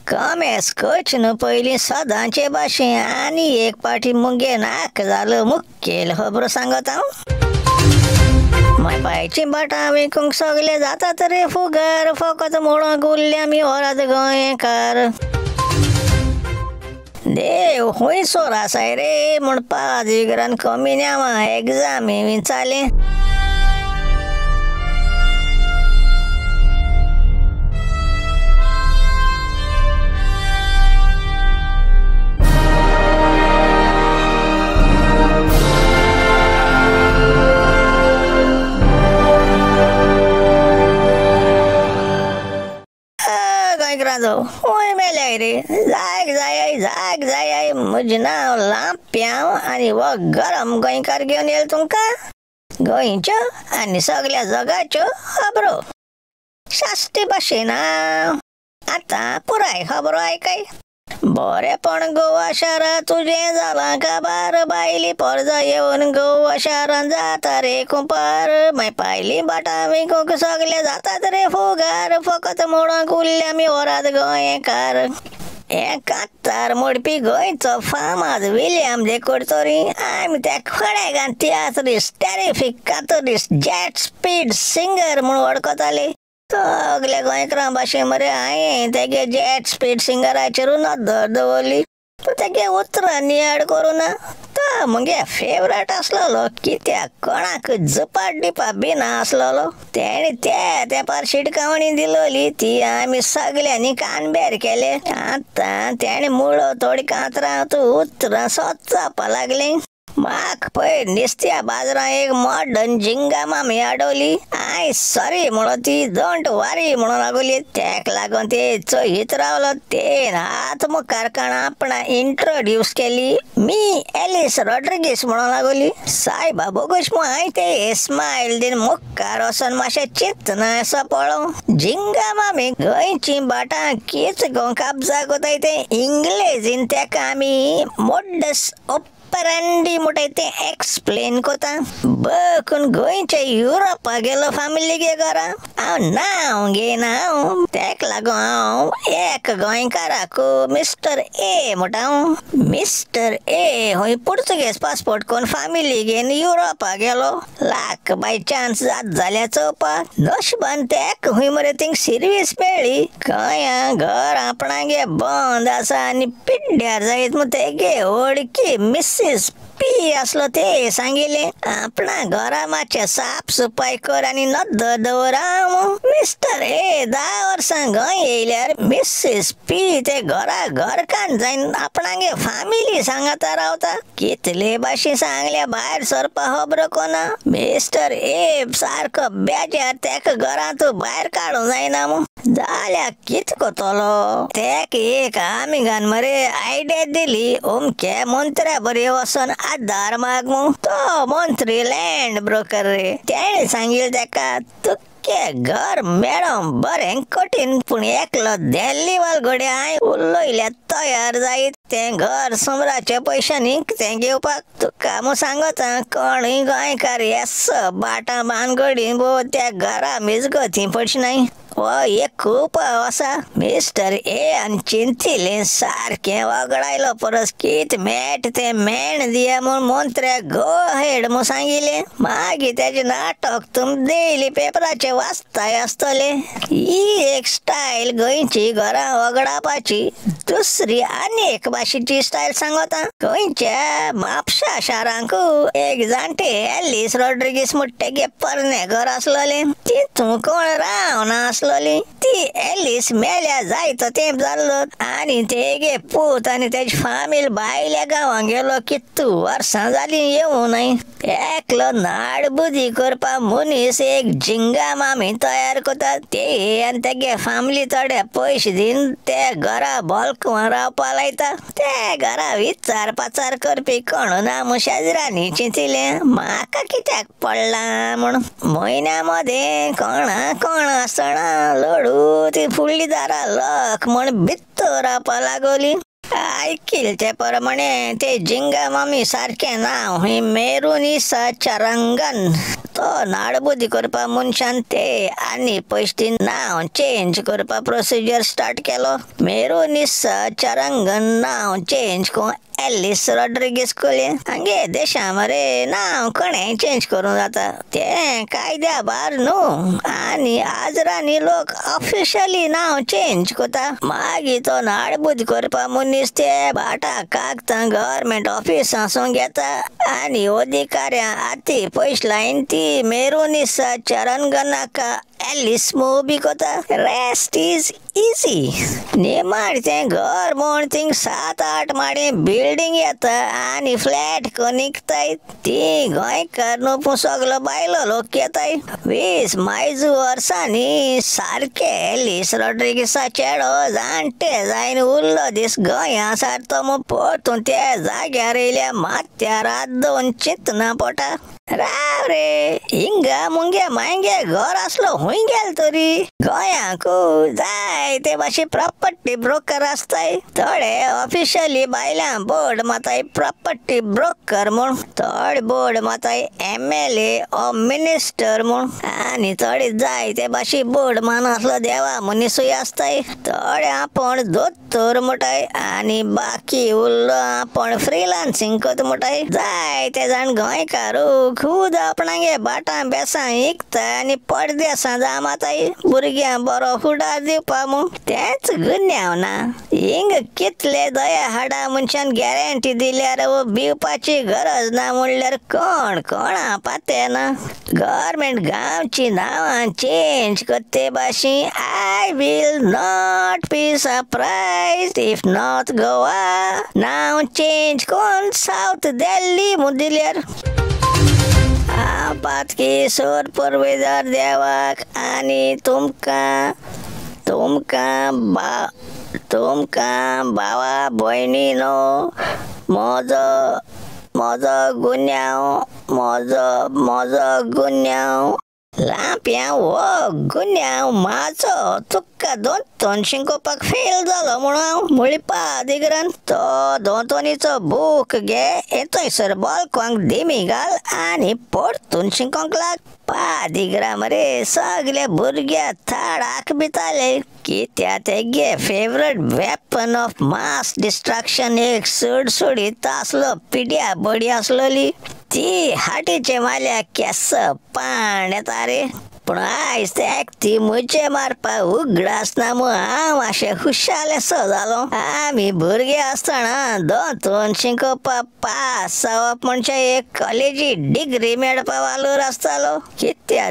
कमेस कच न्हू पयलीं सदांचे भाशेन आनी एक पाटी मुगे नाक जालो मुखेल खबरो सांगत हांव. माय बाटां विकूंक सगळे जातात रे फुगार, फकत म्हणूंक उरल्या आमी वरात गोंयकार. देव खुंयसोर आसाय रे म्हूण पादिग्रान कमी न्यावा एग्जामी विचारलें. खूंय मेल्याय रे, जाग जाय जाग जाय. म्हजें नांव लांप्यांव आनी हो गरम गोंयकार घेवन येयला तुमकां गोंयच्यो आनी सगल्या जगाच्यो खबरो साश्टी भाशेन. आतां पुराय खबरो आयकाय. बरेपण गोवा शारां तुजें जालां काबार, बायली पोरजा येवन गोवा शारां जाता रे कुंपार. मागीर पायली बाटां विकूंक सगळे जातात रे फुगार, फकत म्हणूंक उरल्या आमी वरात गोंयकार. हें कांतार मोडपी गोंयचो फामाद विलियम देकोर्तोरी आमी त्या खडेगान तियात्रिस्ट, टॅरिफीक कातोरिस्ट, जेट स्पीड सिंगर म्हूण वळखताले. सगल्या गोंयकारां भाशेन मरे हांवें तेगे जेट स्पीड सिंगराचेर नदर दवरली, पूण तेगे उतरां नियाळ करूं ना. तो मुगे फेवरेट आसलेलो, कित्याक कोणाक झपाट दिवपा बी नासलेलो. तेणें ते तेंपार शिटकावणी दिलोली ती आमी सगल्यांनी कानबेर केले. आतां तेणें मुळो थोडी कांतरां तूं उतरां सोद जावपा लागलीं. म्हाक पयर निस्त्या बाजारां एक मॉडर्न झिंगा मामी आडवली. I sorry म्हणून ती don't वारी म्हणून लागली. तेक लागून ते चोयत रावलो. तेन हात मुखार काण आपणा इंट्रोड्यूस केली. मी एलिस रॉड्रिगीस म्हणून लागली. सायबा बोगोश मू हांवें ते स्मायल दीन मुखार वचोन मातशें चिंतना असो पळोवं. झिंगा मामी गोंयची बाटां कित गों काबजा कोताय ते इंग्लेजीन तेका आमी मोडस ओपरांडी म्हणटाय तें एक्सप्लेन कोता. बकून गोंयच्या युरोपा गेलो फामिली गे घरा. हांव नांव घेयना हांव, तेक लागून हांव एक गोंयकाराक मिस्टर ए म्हणटा हांव. मिस्टर ए हूंय पुर्तुगेज पासपोर्ट कोन्न फामिली घेवन युरोपा गेलो. लाख बाय चान्स जात जाल्यार चोवपाक नशिबान तेक हूंय मरे थिंग सिर्वीस मेळ्ळी. गोंया घर आपणागे बंद आसा आनी पिड्ड्यार जायत म्हूण तेगे वळखी मिसीस पी आसलो ते सांगिल्लें आपणा घरा मातशें साफ सफाय कर आनी नदर दवर. हांव मिस्टर ए 10 वर्सां गोंय येयल्यार मिसीस पी ते घरा घरकान्न जायन आपणागे फामिली सांगाता रावता. कितले भाशेन सांगल्या भायर सरपा खबर कोना. मिस्टर ए सारको बेजार, तेका घरांत भायर काडूंक जायना मू. जाल्यार कित कोतलो. तेक एक आमिगान मरे आयडिया दिली, अमके मंत्र्या बरी वचोन आदार माग मू. तो मंत्री लँड ब्रोकर रे. तेणें सांगिल्लें तेका तुके घर मेळोंक बरें कठीण, पूण एकलो दिल्लीवाल घडये हांवें उलयल्यार तयार जायत तें घर सुमराच्या पयशांनी तें घेवपाक. तुका म्हूण सांगता कोणूय गोंयकार येस बाटां बानगडी भोव त्या घरा मिजगती पडची नाय. हो एक खूब आसा. मिस्टर ए आनी चिंतिलें सारकें वगडायलो परस कित मेट तें मेण दिया म्हूण मंत्र्याक गो हेड म्हूण सांगिल्लें. मागीर तेजें नाटक तुम डेली पेपराचेर वाचताय आसतलें. ही एक स्टायल गोंयची घरां वगडावपाची. दुसरी आनी एक भाशेची स्टायल सांगता. गोंयच्या म्हापशा शारांक एक जाणटे एलिस रॉड्रिगीस म्हूण तेगे पोरणें घर आसलेलें. तितून कोण रावना आसलो. ती एलिस मेल्या जायतो तेंप जाल्लो आनी तेगे पूत आनी तेजी फामील भायल्या गांवांक गेलो. कितू वर्सां जालीं येवं न्हय. एकलो नाडबुदी करपा मनीस एक झिंगा मामी तयार करता. ते आनी तेगे फामिली थोडे पयशे दिवन ते घरा बोलकुवां रावपा लायता. ते घरा विचार पाचार करपी कोण ना म्हूण शेजरांनी चिंतिलें म्हाका कित्याक पडलां म्हूण. म्हयन्या मदें कोणा कोण आसतना लडू ती फुडली दारां लक म्हूण भितर रावपा लागली. ऐकील ते प्रमाणे ते जिंगा मामी सारकें नांव ही मेरुनिसा चरंगन. तो नाडबुद्दी करपा मनशान ते आनी पयशे नांव चेंज करपा प्रोसिजर स्टार्ट केलो. मेरुनिसा चरंगन नांव चेंज करून एलिस रॉड्रिगीस कोले. हांगे देशा मरे नांव कोणें चेंज करूं जाता तें कायद्या भायर न्हू आनी आजरांनी लोक ऑफिशियली नांव चेंज करता. मागीर तो नाडबुद्दी करपा मनीस ते बाटा कागदां गव्हर्मेंट ऑफिसांसून घेता आनी अधिकाऱ्यां हाती पयशे लायन ती मेरुनिसा चरंगनाका एलिस उबी करता. Rest is easy. निमाण तें घर म्हूण थिंग 7-8 माडी बिल्डींग येता आनी फ्लॅट निकताय. ती गोंयकार न्हू पूण सगलो बायलो लोक येताय. 20 मायजू वर्सांनी सारके एलिस रॉड्रिगीसा चेडो जाणटे जायन उरलो दीस गोंया सारतो म्हूण परतून त्या जाग्यार येयल्या माथ्यार हात दवरून चिंतना पोटा. राव रे हिंगा मुंगे मांगे घर आसलो हुंय गेल तरी. गोंयाकू जाय ते भाशे प्रॉपर्टी ब्रोकर आसताय. थोडे ऑफिशियली बायलां बोर्ड माताय प्रॉपर्टी ब्रोकर म्हूण, थोडे बोर्ड माताय MLA ओ मिनिस्टर म्हूण आनी थोडे जाय ते भाशे बोर्ड मान आसलो देवा मनीसूय आसताय. थोडे आपूण दोतोर म्हणटाय आनी बाकी उरलो आपूण फ्रिलान्सिंग करता म्हणटाय. जाय ते जाण गोंयकारू खूद आपणागे भाटां बेसां इकता आनी परदेसां जामाताय भुरग्यांक बरो फुडार दिवपा म्हूण. तेंच गुन्यांव ना. हिंग कितले दया हाडा मनशान गॅरंटी दिल्यार भिवपाची गरज ना म्हणल्यार कोण कोणा पाते ना. गव्हर्मेंट गांवची नांवां चेंज करते भाशेन I will not be surprised if North Goa नांव चेंज करून सावथ दिल्ली म्हूण दिल्यार. पातकी सोर पुर्वेदार देवाक आनी तुमकां तुमकां तुमकां भावा भयणी न्हू म्हजो म्हजो गुन्यांव म्हजो म्हजो गुन्यांव लांप्या हो गुन्यांव म्हाजो. तुका दोन शिकोवपाक फेल जालो म्हणून हांव मुळी पादिग्रान तो दोतोनीचो बूक घे येतोयसर बॉलकोंक दिमी घाल आनी परतून शिकोंक लाग. पादिग्रा मरे सगळे भुरग्या थाड आखबिताले कित्या तेगे favourite weapon of mass destruction एक सुडसुडीत आसलो पिड्या बडी आसलोली ती हाटीचे माल्या केस पाण येता रे. पूण आयज तेक ती म्हजे मारपाक उगडास ना म्हूण हांव मातशें खुशाल असो जालो. आमी भुरगे आसतना दोन शिकोवपाक पास जावप म्हणजे एक कॉलेजी डिग्री मेळपा वालोर आसतालो. कित्या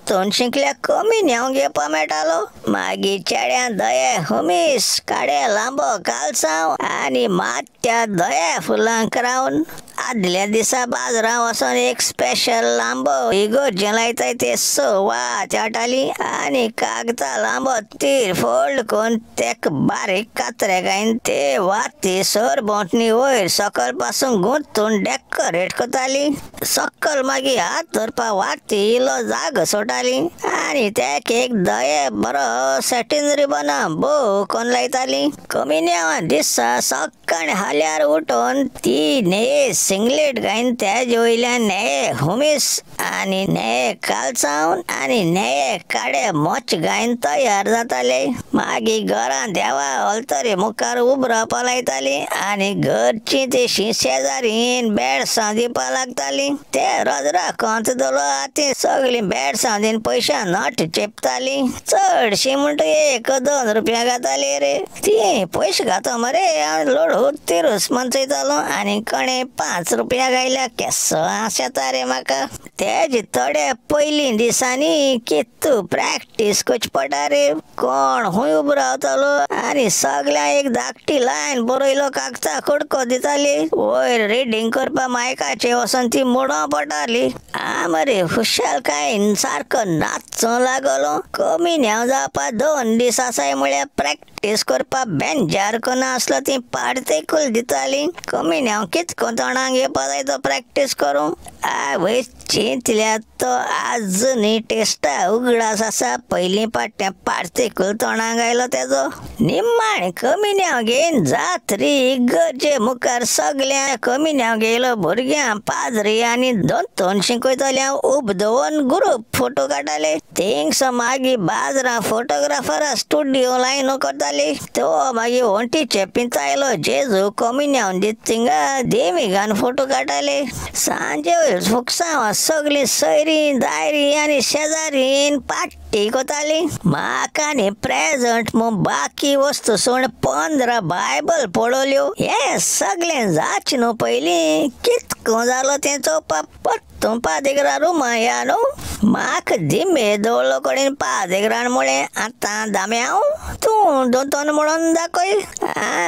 दोन शिकल्या कमी न्हेंव घेवपा मेळटालो. मागीर चेड्यां दये हुमीस काडे लांबो कालसांव आनी मात्या दये फुलां क्रावन. आदल्या दिसा बाजारां वचोन एक स्पेशल लांबो इगोर्जें लायताय ते 6 वात हाडटाली आनी कागदां लांबो तीर फोल्ड करून तेक बारीक कात्रे घायन ते वाती सर भोंवतणी वयर सकयल पासून गुंतून डेकोरेट करताली. सकयल मागीर हात धरपा वाती इल्लो जागो सोडटाली आनी तेक एक दये बरो सॅटीन रिबनां बोव करून लायताली. कमी न्हेंवा दिसा सकाळीं हाल्यार उठून ती न्हये सिंगलेट घायन तेजे वयल्यान न्हये हुमीस आनी न्हये कालसांव आनी न्हये काडे मोच घायन तयार जाताले. मागीर घरां देवा ऑल्तरी मुखार उब रावपा लायताली आनी घरची ती शेजारीन बेडसां दिवपा लागताली. ते रोजरा कोंत दवरलो आती सगळीं बेडसां दिवन पयशां नट चेपताली. चडशी म्हणटा 1-2 रुपया घाताली रे. ती पयशे घातो मरे हांव लोड तिरूस मनचयतालो आनी कोणें 5 रुपया घायल्या केसो आस येता रे म्हाका. तेजे थोडे पयलीं दिसांनी कितू प्रॅक्टीस करची पडटा रे. कोण खूंय उबो रावतालो आनी सगळ्यांक एक धाकटी लायन बरयलो कागदा कुडको दिताली. वयर रिडींग करपा मायकाचे वचोन ती मोडों पडटाली. आ मरे खुशालकायेन सारको नाचूं लागलो. कमी न्हेंव जावपा 2 दीस आसाय म्हळ्यार प्रॅक्टीस करपा बेंजार कोना आसलो ती पाडतेकूल दिताली. कमी न्हेंव कितको तोंडाक येवपा जाय तो प्रॅक्टीस करूं. आवय चिंतल्या तो आजुनूय टेस्टा उगडास आसा. पयलीं पाट्ट्या पार्तिकूल तोंडाक आयलो तेजो. निमाणें कमिन्यांव घेवन जात्री इगर्जे मुखार सगल्या कमिन्यांव घेयलो भुरग्यां पाद्री आनी दोन शिकयतल्या उब दवरून ग्रुप फोटो काडटाले. थिंगसो मागीर बाजरां फोटोग्राफरा स्टुडियो लायन करताली. तो मागीर वण्टीचे पिंतायलो जेजू कमिन्यांव दित थिंगा देमिगान फोटो काडटाले. सांजे वयर फुकसांवां सगळीं सयरीं दायरीं आनी शेजारीं पाट्टी कोताली. म्हाका न्ही प्रेजंट म्हूण बाकी वस्तू सोड 15 बायबल पळोवल्यो. हें सगळें जाचें न्हू पयलीं कितको जालो तें चोवपा पत्तून पादेगरा रुमा या न्हू. म्हाका दिमे दवरलो कडेन पादेगरान म्हळें आतां दाम्याव तूं दोतोन म्हणून दाखय.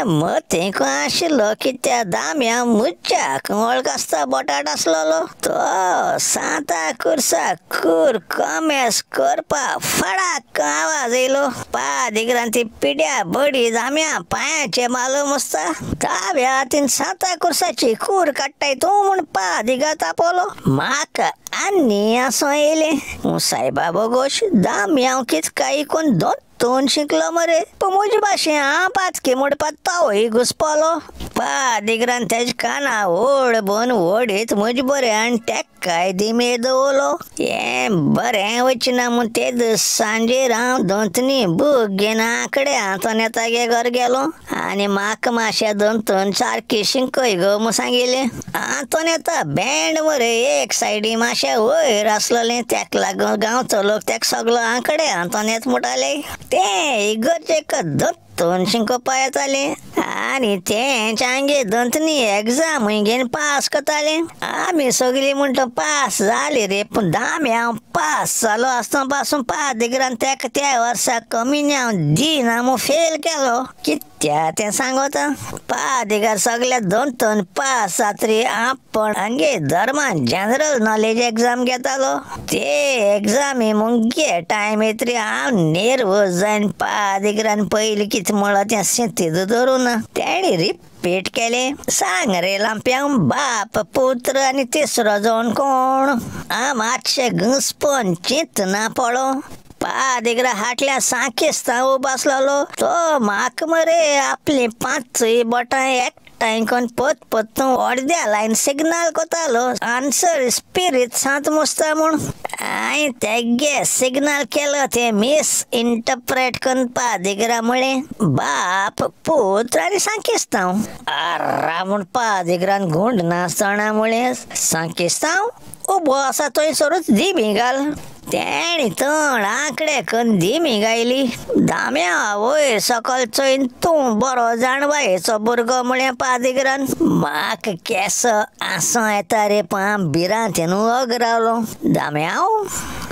मतींक आशिल्लो कित्या दाम्या मुज्जाक वळख आसता बोटाट आसलेलो. तो सांता कुर्सा कूर कमेस करपा फडाक आवाज येयलो. पादिग्रान ती पिड्या बडी दाम्या पांयाचे मालो मस्ता दाव्या हातीन सांता कुर्साची कूर काडटाय तूं म्हूण पादिगा तापोलो. म्हाका आनी आसो येयलें सायबा बोगोश दाम्याव कित काय कोण दोन शिकलो मरे पूण म्हजे भाशेन हांव पातकी म्हणपाक तोवूय घुसपलो. पादिग्रान तेजे काना ओड बोन ओडीत म्हजे बरें आनी तेकाय दिमे दवरलो. हें बरें वचना म्हूण ते दीस सांजेर हांव दोन बूक घेवन आंकडे आंतोनेतागे घर गेलो आनी म्हाका मातशें दोन सारकी शिकय गो म्हूण सांगिल्लें. आंतोनेता बँड मरे एक सायडी मातशें वयर आसलेलें तेका लागून गांवचो लोक तेका सगलो आंकडे आंतोनेत म्हणटाले. तें इगर्जेक दोन शिकोवपा येतालें आनी तेंच आमगे दोन एग्जामूय घेवन पास करतालें. आमी सगळीं म्हणटा पास जाली रे पूण दाम्याव पास जालो आसतना पासून पादिग्रान तेका त्या वर्सा कमिन्यांव दिना म्हूण फेल केलो. कित्या तें सांगता पादिगार सगल्या दोन पास जातरी आपण आमगे धर्मान जनरल नॉलेज एग्जाम घेतालो. ते एग्जामी मुगे टायम येतरी हांव नेर्वस जावन पादिग्रान पयलीं कितें म्हणलां तें सिंतीद धरूं ना. तेणी रिपीट केलें. सांग रे लांप्यांव बाप पुत्र आनी तिसरो जावन कोण. हांव मातशें घुसपोन चिंतना पळो. पादिग्रा हाटल्या सांकिस्तां उबो आसलेलो तो म्हाका मरे आपलीं पांचूय बोटां एकठांय करून पत पत्तून अर्द्या लायन सिग्नल कोतालो आन्सर स्पिरीत सांत मुसता म्हूण. हांवें तेगे सिग्नल केलो तें मिस इंटरप्रेट करून पादिग्रा म्हळें बाप पुत्र आनी सांकिस्तांव. आरा म्हूण पादिग्रान गुंड नासतना म्हळें सांकिस्तांव उबो आसा थंयसरूच दिमी घाल. तेणी तण आंकडे करून दिमी गायली. दाम्या वयर सकल चोयन तूं बरो जाणवायेचो भुरगो म्हळें पादिग्रान. म्हाका केसो आसो येता रे पूण हांव भिरांतेन वग रावलो. दाम्याव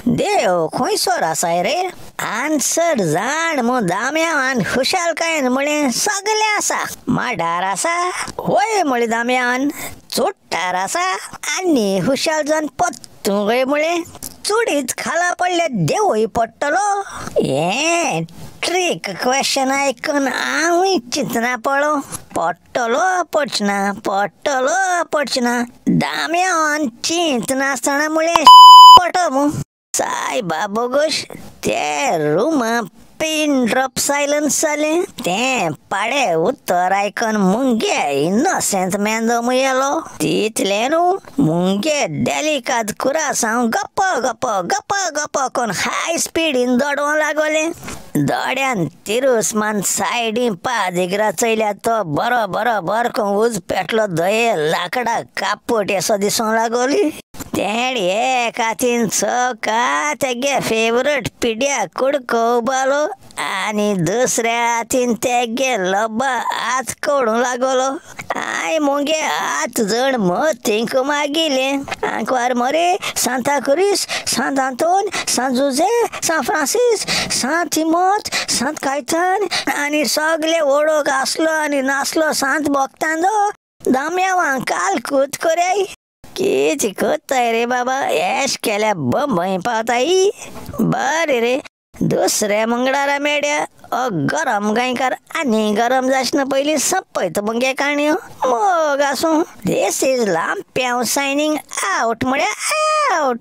देव खंयसर आसाय रे आन्सर जाण म्हूण दाम्यावान खुशालकायेन म्हळें सगळें आसा. माडार आसा होय म्हळें दाम्यावान. चोट्टार आसा आनी खुशाल जावन पत्तूं गय म्हळें चुडीत खाला पडल्या देवूय पडटलो. हें ट्रीक क्वेश्चन आयकून हांवूय चिंतना पळो. पडटलो पडचना पडटलो पडचना. दाम्यावान चिंतनासतना म्हळें पडो म्हूण. सायबा बोगोश ते रुमा पिन ड्रॉप सायलन्स जालें. तें पाडे उत्तर आयकून मुंगे इनोसेंत मेंदो मुयेलो. तितलें न्हू मुंगे डेलिकाद कुरासांव गप्प गप्प गप्प गप्प करून हाय स्पिडीन दोडोवंक लागोलें. दोड्यान तिरुसमान सायडी पादिग्रा चोयल्या तो बरो बरो बरो करून उज पेटलो दये लांकडा कापूट येसो दिसूंक लागोली. तेणी एक हातीन चोका तेगे फेवरेट पिड्या कुडको उबालो आनी दुसऱ्या हातीन तेगे लोबा हात कोडूंक लागलो. I मुगे हात जण मतींक मागिलें. आंकवार मरे सांता क्रुज सांत आंतोन सांत जुझे सांत फ्रांसीस सांत तिमोत सांत कायतान आनी सगले ओळख आसलो आनी नासलो सांत भक्तांदो दाम्यावां काल कूत कोराय. कितें कोत्ताय रे बाबा येश केल्या बंबय पावताय. बरें रे दुसऱ्या मंगळारा मेळ्या. हो गरम गोंयकार आनी गरम जाशना पयलीं सोंपयता मुगे काणयो. मोग आसूं. This is Lampiao signing out म्हळ्यार आवट.